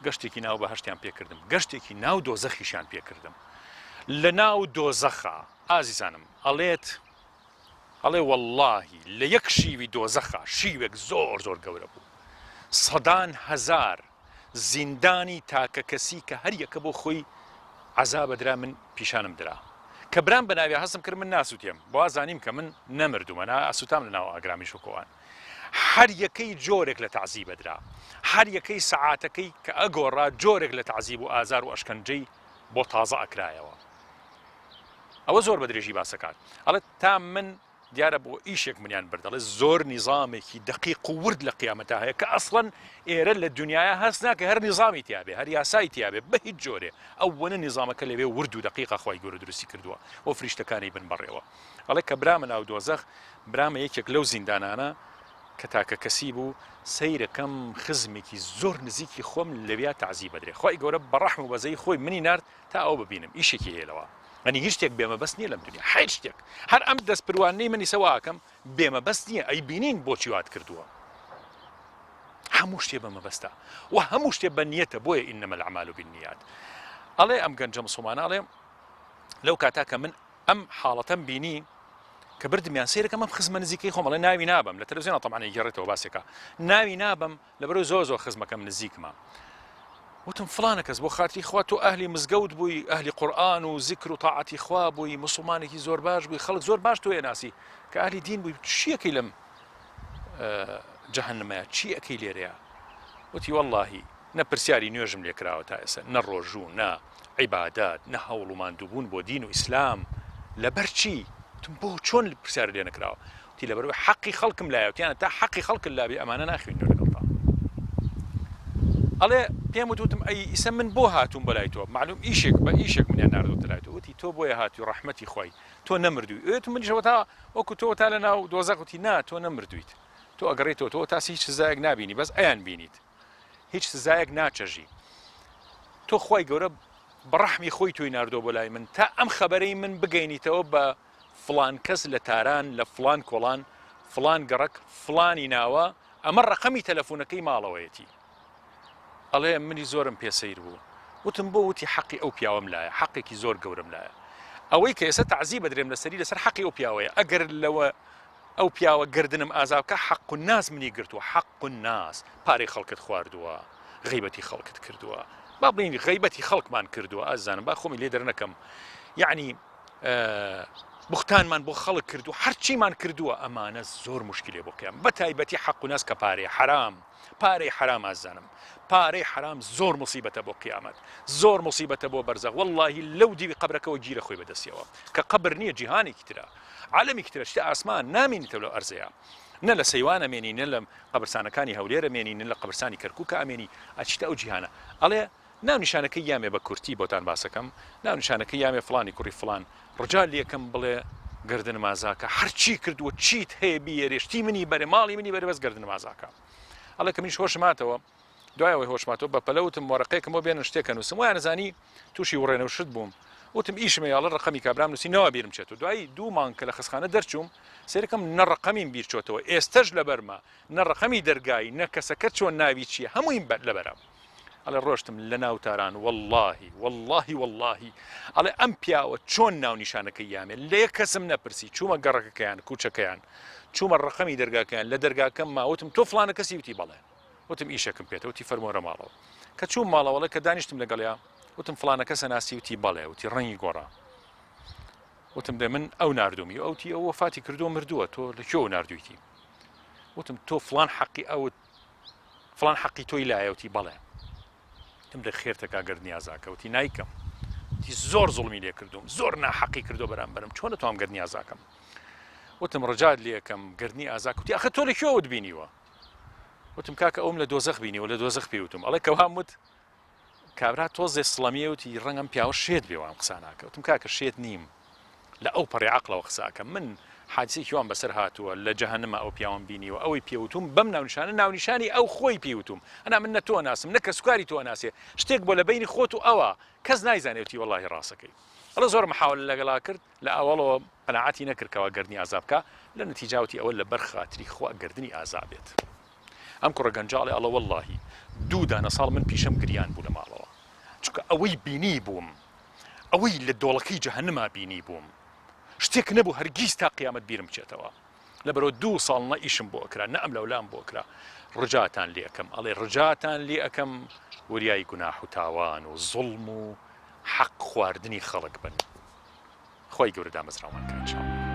گەشتێکی ناو بەهشتیان پێکردم گەشتێکی ناو دۆزەخیشیان پێکردم لە ناو دۆزەخە ئازیزانم ئەڵێت ئەڵێ وەڵاهی لە یەک شیوی دۆزەخا شیوێک زۆر زۆر گەورە بوو سەدان هەزار زیندانی تاکە کەسی کە هەر یەکە بۆ خۆی عەزابە درا من پیشانم درا کە برام بە ناویا هەستم کرد من ناسوتێم بوا زانیم کە من نەمردومە نا ئەسوتام لە ناو ئاگرامی شۆکۆوان هەر یەکەی جۆرێک لە تەعزیبە درا هەر یەکەی سەعاتەکەی کە ئەگۆڕا جۆرێک لە تەعزیب و ئازار و ئەشکەنجەی بۆ تازە ئەکرایەوە ئەوە زۆر بە درێژی باسەکات ئەڵێ تا من دیارە بۆ ئیشێک منیان برد دەڵێ زۆر نیزامێکی دقیق و ورد لە قیامەتا هەیە کە ئەسڵەن ئێرە لە دنیاە هەست ناکە هەر نیزامی تیاابێ هەر یاسای تیاابێ بە هیچ جۆرێ ئەوەنە نیزامەکە لەوێ ورد و دقیقە خوای گەورە دروستی کردووە و فریشتەکانی بن بەڕێوە ئەڵێ کە برامە ناو دۆزەخ برامە یەکێک لەو زیندانانە کە تاکە کەسی بوو سەیرەکەم خزمێکی زۆر نزیکی خۆم لەویا تەعزیب ئەدرێ خوای گەورە بە ڕەحم و بەزەیی خۆی منی نارد تا ئەوە ببینم ئیشێکی هەیە لەوە ئەنی هیچ شتێک بێمەبەست نییە لەم دنیا هیچ شتێک هەر ئەم دەست پروانەی منی سەوا ئەکەم بێمەبەست نییە ئەی بینین بۆچی وات کردووە هەموو شتێ بە مەبەستە و هەموو شتێ بە نیەتە بۆیە إنما الأعمال بالنیات ئەڵێ ئەم گەنجە مسلمانە ئەڵێ لەو کاتا کە من ئەم حاڵەتەم بینی کە بردمیان سەیرەکەم ئەم خزمە نزیکەی خۆم ئەڵێ ناوی نابەم لە تەلەڤزیۆن تەبعەن ئەیگێڕێتەوە باسێکە ناوی نابەم لەبەرەوەی زۆر زۆر خزمەکەم نزیکمە وتم فلانە کەس بۆ خاتری خوا تۆ ئەهلی مزگەوت بووی ئەهلی قورئان و زیکر و تاعەتی خوا بووی مسلمانێکی زۆر باش بووی خەڵک زۆر باش تۆ ناسی کە ئەهلی دین بووی چیەکەی لەم جەهەنمەیە چی ئەکەی لێرەیە وتی واللهی نە پرسیاری نوێژم لێ کراوە تا ئێستا نە ڕۆژوو نە عیبادەت نە هەوڵ و ماندووبوون بۆ دین و ئیسلام لەبەر چی؟ وتم بۆ چۆن پرسیارت لێ نەکراوە؟ وتی لەبەرئەوەی حەقی خەڵکم لایە وتیانە تا حەقی خەڵکت لابێ ئەمانە ناخوێننەوە لەگەڵتا ئەڵێ پێم وت وتم ئەی ئیسە من بۆ هاتووم بەلای تۆ معلوم ئیشێک بە ئیشێک منیان ناردۆتە لای تۆ وتی تۆ بۆیە هاتووی ڕەحمەتی خوای تۆ نەمردووی ئێ منیش تا وەکو تۆ تا لە ناو دۆزەخ وتی نا تۆ نەمردوویت تۆ ئەگەڕێیتەوە تۆ تاسی هیچ سزایەک نابینی بەس ئەیان بینیت هیچ سزایەک ناچەژی تۆ خوای گەورە بە ڕەحمی خۆی تۆی ناردووە بۆ لای من تا ئەم خەبەرەی من بگەینیتەوە بە فڵان کەس لە تاران لە فڵان کۆڵان فڵان گەڕەک فڵانی ناوە ئەمە ڕەقەمی تەلەفۆنەکەی ماڵەوەیەتی ئەڵێ منی زۆرم پێ سەیر بوو وتم بۆ وتی حەقی ئەو پیاوەم لایە حەقێکی زۆر گەورەم لایە ئەوەی کە ئێستا تەعزیب ئەدرێم لەسەری لەسەر حەقی ئەو پیاوەیە ئەگەر لەوە ئەو پیاوە گەردنم ئازا بکا حەق الناس منی گرتووە حەق الناس پارەی خەڵکت خواردووە غیبەتی خەڵکت کردووە با بڵێین غیبەتی خەڵکمان کردووە ئازانم با خۆمی لێ دەرنەکەم یعنی بوختانمان بۆ خەڵک کردو هەرچیمان کردووە ئەمانە زۆر مشکلێ بۆ قیام بە تایبەتی حەق و ناس کە پارەی حرام پارەی حرام ئازانم پارەی حرام زۆر مصیبەتە بۆ قیامەت زۆر مصیبەتە بۆ بەرزەخ واللهی لەو دیوی قەبرەکەوە گیرە خۆی بەدەستیەوە کە قەبر نییە جیهانێکی ترە عالەمێکی ترە شتە ئاسمان نامێنیتەوە لەو ئەرزەیا نە لە سەیوان ئەمێنی نە لە قەبرسانەکانی هەولێر ئەمێنی نە لە قەبرسانی کەرکوکە ئەمێنی ئەچیتە ئەو جیهانە ئەڵێ ناونیشانەکەی یامێ بە کورتی بۆتان باسەکەم ناونیشانەکەی یامێ فڵانی کوڕی فڵان ڕجا لێکەم بڵێ گردن مازاکە هەرچی کردووە چیت هەیە بیێرێ شتی منی بەرێ ماڵی منی بەرێ بەس گردن مازاکە ئەڵێ کە منیش هۆشم هاتەوە دوای ئەوەی هۆشم هاتەوە بە پەلە وتم وەرەقەیەکم بۆ بێنن شتێک ئەنووسم وایان ئەزانی تووشی وڕێنە و شت بووم. وتم ئیشم هەیە ئەڵێ ڕەقەمی کابرام نووسی نەوا بیرم چێتەوە دوایی دوو مانگ کە لە خەستخانە دەرچووم سەیرەکەم نە ڕەقەمیم بیر چۆتەوە ئێستەش لەبەرمە نە ڕەقەمی دەرگای نە کەسەکە چۆن ناوی چییە هەموویم بەر لەبەرە ئەڵێ ڕۆشتم لە ناو تاران وەڵڵاهی وەڵڵاهی وەڵڵاهی ئەڵێ ئەم پیاوە چۆن ناونیشانەکەی یامێ لە یەک کەسم نەپرسی چوومە گەڕەکەکەیان کوچەکەیان چوومە ڕەقەمی دەرگاکەیان لە دەرگاکەم ماوتم تۆ فڵانە کەسی وتی بەڵێ وتم ئیشەکم پێتە وتی فەرمووەرە ماڵەوە کە چووم ماڵەوەڵێ کە دانیشتم لەگەڵیا وتم فڵانە کەسە ناسی وتی بەڵێ وتی ڕەنگی گۆڕا وتم دە من ئەو ناردومی ئەوتی ئەو وەفاتی کردووە مردووە تۆ لە کوێ ناردوویتی وتم تۆ فلان حەقی ئەوت فلان حەقی تۆی لایەوتی بەڵێ تم دە خێرتەکە گەردنی ئازاکە وتی نایکەم وتی زۆر زوڵمی لێ کردوم زۆر ناحەقی کردو بەرامبەرم چۆن دەتوانم گەردنی ئازاکەم وتم ڕجات لێکەم گەردنی ئازاک وتی ئەخە تۆ لە کوێوەت بینیوە وتم کاکە ئەوم لە دۆزەخ بینیوە لە دۆزەخ پێ وتم ئەڵێ کەوام وت کابرا تۆزێ سڵەمیە وتی ڕەنگەم پیاوە شێت بێ وام قسە ناکە وتم کاکە شێت نیم لە ئەو پەڕی عەقڵەوە قسە ئەکەم من حادیسەیەکی وام بەسەر هاتووە لە جەهەنما ئەو پیاوەم بینیوە ئەوەی پێ وتوم بەم ناونیشانە ناونیشانی ئەو خۆی پێ وتوم ئەنا من نە تۆ ناسم نە کەسوکاری تۆ ناسێ شتێک بۆ لە بەینی خۆت و ئەوە کەس نایزانێ وتی وەڵاهی ڕاستەکەی ئەڵێ زۆر محاولە لەگەڵا کرد لە ئەوەڵەوە قەناعەتی نەکرد کەوا گەردنی ئازا بکا لە نەتیجا وتی ئەوە لەبەر خاتری خوا گەردنی ئازا بێت ئەم کوڕە گەنجە ئەڵێ ئەڵێ وەڵاهی دوو دانە ساڵ من پیشەم گریان بوو لە ماڵەوە چونکە ئەوەی بینی بووم ئەوەی لە دۆڵەکەی جەهەنما بینی بووم شتێک نەبوو هەرگیز تا قیامەت بیرم بچێتەوە لەبەرەوە دوو ساڵ نە ئیشم بۆ ئەکرا نە ئەم لەولام بۆ ئەکرا ڕجاتان لێ ئەکەم ئەڵێ ڕجاتان لێ ئەکەم وریای گوناح و تاوان و زوڵم و حەق خواردنی خەڵک بن خوای گەورە دامەزراومان کا ان شاء اللە.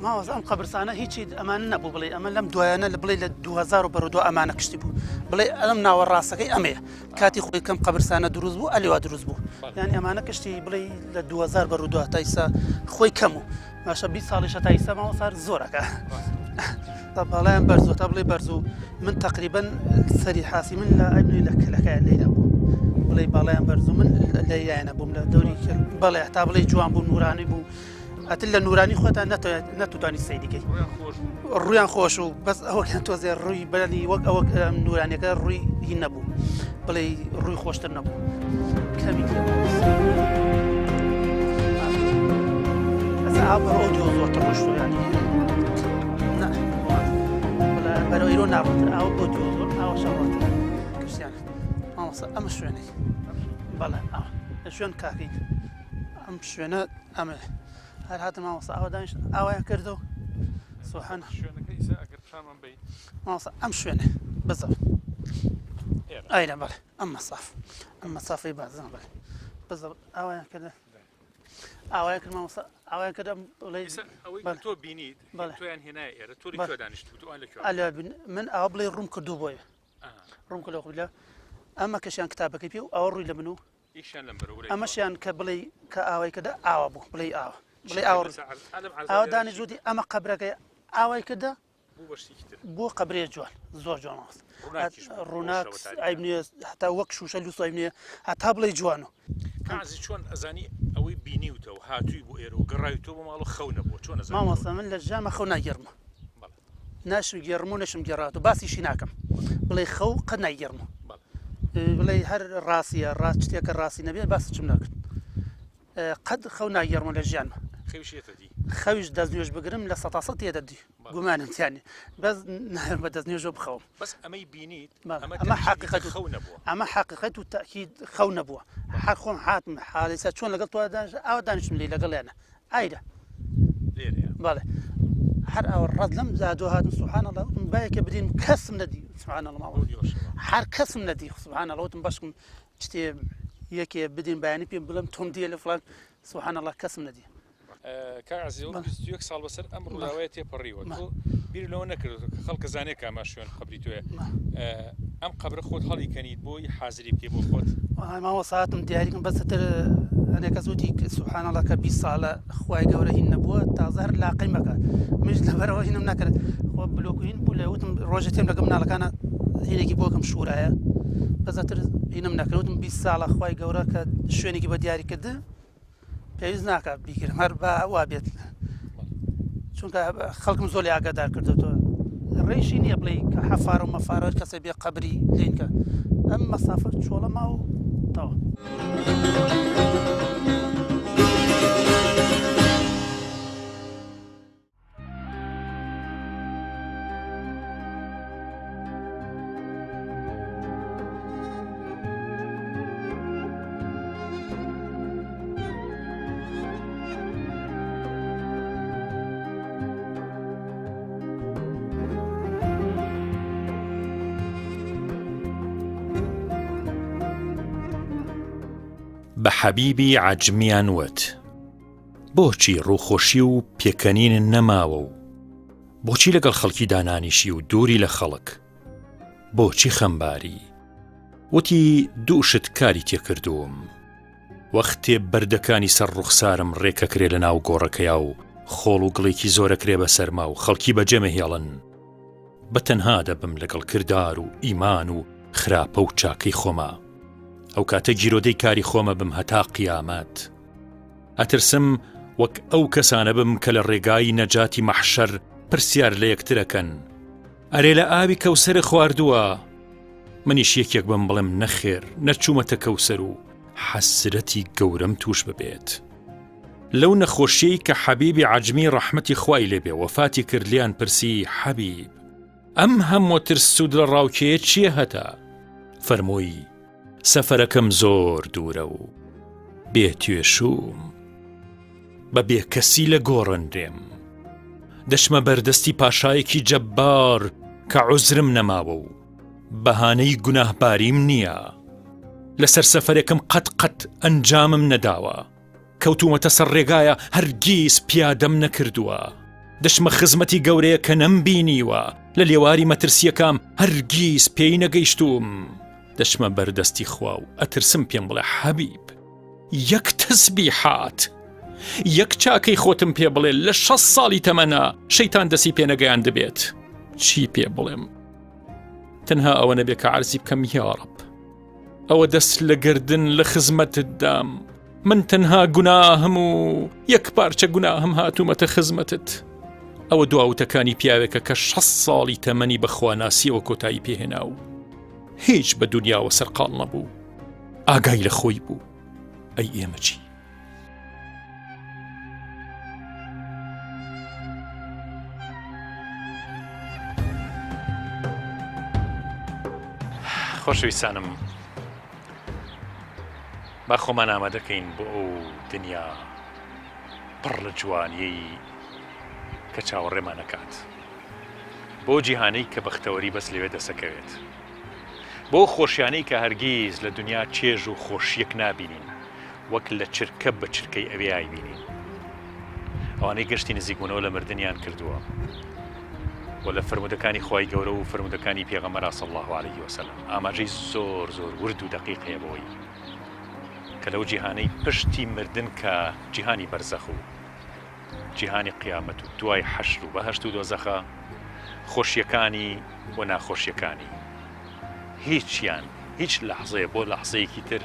مامۆستا ئەم قەبرسانە هیچی ئەمانە نەبوو بڵێ ئەمە لەم دوایانە لە بڵێ لە 2000 و بەرەو دو ئەمانە کشتی بوو بڵێ ئەم ناوە ڕاستەکەی ئەمەیە کاتی خۆی کەم قەبرسانە دروست بوو ئەلێوا دروست بوو یعنی ئەمانە کشتی بڵێ لە 2000 بەرەو دو تا ئیسا خۆی کەم و باشە 20 ساڵیشە تا ئیسا مامۆستا زۆرەکە تا باڵایان بەرزوە تا بڵێ بەرز و من تقریبا سەری حاسی من لە ئەبنی لە کلەکەیان لەیدا بوو بڵێ باڵیان بەرز و من لەیلایەنە بووم لە دەوری بەڵێ تا بڵێ جوان بوو نورانی بوو ئەتر لە نورانی خۆتان نەتوانی سەیری کەی ڕویان خۆش و بەس ئەوەکان تۆزێ ڕووی بەلی وەک ئەوە نورانەکە ڕووی هی نەبوو بڵێ ڕووی خۆشتر نەبوو کەمی زۆرتر ڕۆشت ینی بەرەو ئیرۆ ناڕۆتر ئاوە بۆ زۆر ئاوە شەڕۆتر کریستیان مامۆستا ئەمە شوێنێک بەڵێ ئەوە لە شوێن کاکەی ئەم شوێنە ئەمە هەر هاتم مامۆستا ئاوا دانیشت ئاوایان کردو سوحان شوێنەکە ئیسا ئەگەر پیشانمان بەی مامۆستا ئەم شوێنە بزەبت ئایرە بەڵێ ئەم مەساف ئەم مەسافەی بازان بەڵێ بزەبت ئاوایان کردە ئاوایان کرد مامۆستا ئاوایان کرد ئەم بڵێ ئەوەی تۆ بینیت تۆیان هێنای ئێرە تۆ لە دانیشت بوو ئەوان لە کوێ من ئاوا بڵێ ڕووم کردو بۆیە ڕووم کردو لە ئەمە کەشیان کتابەکەی پێ و ئەوە ڕووی لە من و ئەمەشیان کە بڵێی کە ئاوای کردە ئاوا بوو بڵێی ئاوا بڵێ ئاوا ئاوا دانیش وتی ئەمە قەبرەکەی ئاوای کردە بۆ قەبرێ جوان زۆر جوان ڕووناک عیب نییە هەتا وەک شوشە لوسای نییە هەتا بڵێ جوان و کازی چۆن ئەزانی ئەوەی بینیوتە و هاتووی بۆ ئێرە و گەڕاوی تۆ بۆ ماڵ و خەو نەبووە چۆن ئەزانی مامۆستا من لە ژیانمە خەو ناگێڕمە ناشم گێڕم و نەشم گێڕات و باسیشی ناکەم بڵێ خەو قەت نایگێڕم بڵێ هەر ڕاستیە ڕاست شتێکە ڕاستی نەبێت باسی چم ناکرد قەت خەو ناگێڕمە لە ژیانمە خەویش دەست نوێژ بگرم لە سە سە تێدە دی گومانم تیانێ بەس بە دەست نوێژە بخەوم بەس ئەمەی بینیت ئەمە حقیقەت خەو نەبووە ئەمە حقیقەت و تاکید خەو نەبووە هەر خۆم هاتم حاڵیسە چۆن لەگەڵ تۆ دانیش ئاوا دانیشتم لێ لەگەڵیانە ئایرە بەڵێ هەر ئەوە ڕەت لەم زادۆ هاتم سبحان الله وتم باەکە بدین کەسم نەدی سبحان الله ماوە هەر کەسم نەدی سبحان الله وتم بەشکم شتێ یەکێ بدین بەیانی پێم بڵم تۆم دیە لە فلان سبحان الله کەسم نەدی کاک عەزیز ئەوە 21 ساڵ بەسەر ئەم ڕووداوەیە تێپەڕیوە تۆ بیر لەوە نەکردووە کە خەڵکە زانێ کامە شوێن قەبری تۆیە ئەم قەبرە خۆت هەڵی کەنیت بۆی حازری بکەی بۆ خۆت مامۆستا هاتم دیاریکم بەس تر. هەندێک کەس وتی سبحان الله کە 20 ساڵە خوای گەورە هین نەبووە تازە هەر لاقەی مەکە منیش لەبەرەوە هینم نەکرد خۆ بلۆک هین بوو لە وتم ڕۆژە تێم لەگەڵ مناڵەکانە هینێکی بۆکەم شورایە بەزاتر هینم نەکرد وتم 20 ساڵە خوای گەورە کە شوێنێکی بە دیاری کردن پێویست ناکات بیگرم هەر با وا بێت چونکە خەڵکم زۆر لێ ئاگادار کردێتەوە ڕێشی نییە بڵێ کە حەفار و مەفارە کەسە بێ قەبری لینکە ئەم مەسافە چۆڵە ما و تەواو. بە حەبیبی عەجمیان وت. بۆچی ڕووخۆشی و پێکەنینت نەماوە و بۆچی لەگەڵ خەڵکی دانانیشی و دووری لە خەڵک؟ بۆچی خەمباری؟ وتی دوو شت کاری تێکردووم. وەختێ بەردەکانی سەر ڕوخسارم ڕێکەکرێ لە ناو گۆڕەکەیا و خۆڵ و گڵێکی زۆرەکرێ بەسەرما و خەڵکی بەجێمەهێڵن، بە تەنها دەبم لەگەڵ کردار و ئیمان و خراپە و چاکەی خۆما. ئەو کاتە گیرۆدەی کاری خۆمە بم هەتا قیامەت. ئەترسم وەک ئەو کەسانە بم کە لە ڕێگای نەجاتی مەحشەر پرسیار لە یەکترەکەن ئەرێ لە ئاوی کەوسەر خواردووە؟ منیش یەکێک بم بڵێم نەخێر نەچوومەتە کەوسەر و حەسرەتی گەورەم توش ببێت. لەو نەخۆشیەی کە حەبیبی عەجمی ڕەحمەتی خوای لێبێ وەفاتی کرد لێیان پرسی حەبیب ئەم هەموو ترس و دڵەڕاوکێیە چییە هەتە؟ فەرمووی سەفەرەکەم زۆر دوورە و بێ توێشووم. بە بێکەسی لە گۆڕەنرێم. دەچمە بەردەستی پاشایەکی جەبار کە عوزرم نەماوە و بەهانەی گوناهباریم نییە. لەسەر سەفەرێکم قەت قەت ئەنجامم نەداوە. کەوتوومەتە سەر ڕێگایە هەرگیز پیادەم نەکردووە. دەچمە خزمەتی گەورەیە کە نەمبینیوە، لە لێواری مەترسییەکام هەرگیز پێی نەگەیشتووم. دەچمە بەردەستی خوا و ئەترسم پێم بڵێ حەبیب یەک تەسبیحات یەک چاکەی خۆتم پێ بڵێ لە شەست ساڵی تەمەنا شەیتان دەسی پێ نەگەیاندبێت چی پێ بڵێم تەنها ئەوە نەبێ کە عەرزی بکەم یاڕەب ئەوە دەست لە گردن لە خزمەتتدام من تەنها گوناهم و یەک پارچە گوناهم هاتوومەتە خزمەتت ئەوە دواوتەکانی پیاوێکە کە شە ساڵی تەمەنی بەخواناسیەوە کۆتایی پێهێنا و هیچ بە دنیاوە سەرقاڵ نەبوو ئاگای لە خۆی بوو ئەی ئێمە چی؟ خۆشەویستانم با خۆمان ئامادەکەین بۆ ئەو دنیا پڕ لە جوانیەی کە چاوەڕێمانەکات بۆ جیهانەی کە بەختەوەری بەس لەوێ دەسەکەوێت بۆ خۆشیانەی کە هەرگیز لە دنیا چێژ و خۆشیەک نابینین وەک لە چرکە بە چرکەی ئەوێ ئایبینین. ئەوانەی گەشتی نزیکبوونەوە لە مردنیان کردووە و لە فەرموودەکانی خوای گەورە و فەرموودەکانی پێغەمبەر صلی الله علیه وسلم ئاماژەی زۆر زۆر ورد و دەقیق هەیە بەوەی کە لەو جیهانەی پشتی مردن کە جیهانی بەرزەخ و جیهانی قیامەت و دوای حەشر و بەهەشت و دۆزەخە خۆشیەکانی و ناخۆشیەکانی هیچیان هیچ لەحزەیە بۆ لەحزەیەکی تر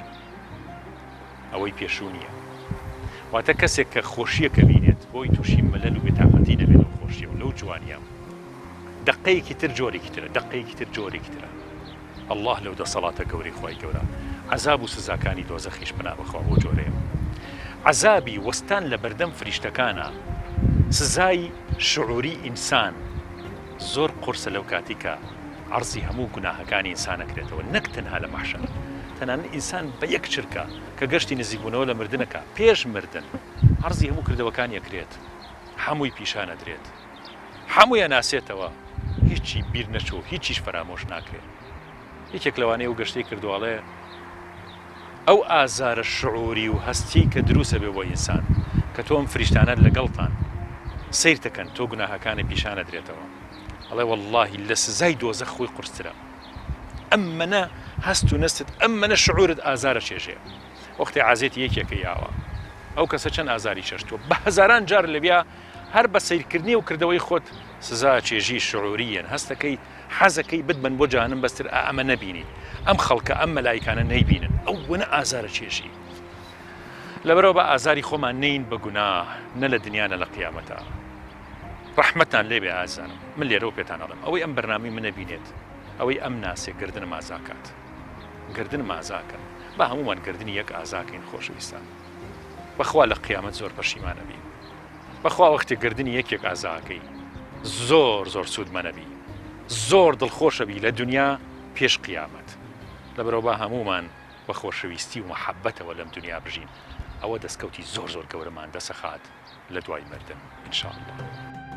ئەوەی پێشوو نییە. واتە کەسێک کە خۆشییەک ئەبینێت بۆی تووشی مەلەل و بێتاقەتی نەبێت لەو خۆشییە و لەو جوانییە، دەقەیەکی تر جۆرێکی ترە، دەقەیەکی تر جۆرێکی ترە. اللە لەو دەسەڵاتە گەورەی خوای گەورە عەزاب و سزاکانی دۆزەخیش پەنا بەخوا بەو جۆرەیە. عەزابی وەستان لە بەردەم فریشتەکانا سزای شعوری ئینسان زۆر قورسە لەو کاتی کە عەرزی هەموو گوناهەکانی ئینسان ئەکرێتەوە نەک تەنها لە مەحشەر تەنانەت ئینسان بە یەک چرکە کە گەشتی نزیکبوونەوە لە مردن ئەکا پێش مردن عەرزی هەموو کردەوەکانی ئەکرێت هەمووی پیشان ئەدرێت هەمووی ئەناسێتەوە هیچی بیر نەچوو هیچیش فەرامۆش ناکرێت یەکێک لەوانەیە و گەشتەی کردووە ئەڵێ ئەو ئازارە شعوری و هەستیەی کە دروست ئەبێ بۆ ئینسان کە تۆ ئەم فریشتانە لەگەڵتان سەیرتەکەن تۆ گوناهەکانت پیشان ئەدرێتەوە ئەڵێ وەڵڵاهی لە سزای دۆزەخ خۆی قورسترە ئەمەنە هەست و نەستت ئەمەنە شعورت ئازارە چێژێ. وەختێ عازێتی یەکێکە یاوە ئەو کەسە چەند ئازاری چەشتووە بە هەزاران جار لەویا هەر بە سەیرکردنی و کردەوەی خۆت سزا چێژی شعوریەن هەستەکەی حەزەکەی بتبەن بۆ جەهەنم بەستر ئا ئەمە نەبینیت ئەم خەڵکە ئەم مەلایکانە نەیبینن ئەوەنە ئازارە چێژی لەبەرەوە بە ئازاری خۆمان نین بە گوناه نە لە دنیا نە لە قیامەتە ڕەحمەتان لێبێ ئازانم من لێرەوە پێتان ئەڵێم ئەوەی ئەم بەرنامەی منە بینێت ئەوەی ئەم ناسێ گردنم ئازاکات گردنم ئازاکەن با هەمومان گردنی یەک ئازاکەین خۆشەویستان بەخوا لە قیامەت زۆر پەشیمانە بین بەخوا وەختی گردنی یەکێک ئازاکەی زۆر زۆر سوودمەنەبی زۆر دڵخۆشەبی لە دنیا پێش قیامەت لەبەرەوە با هەمومان بە خۆشەویستی و مەحەبەتەوە لەم دنیا بژین ئەوە دەستکەوتی زۆر زۆر گەورەمان دەسەخات لە دوای مردن ان شاء اللە.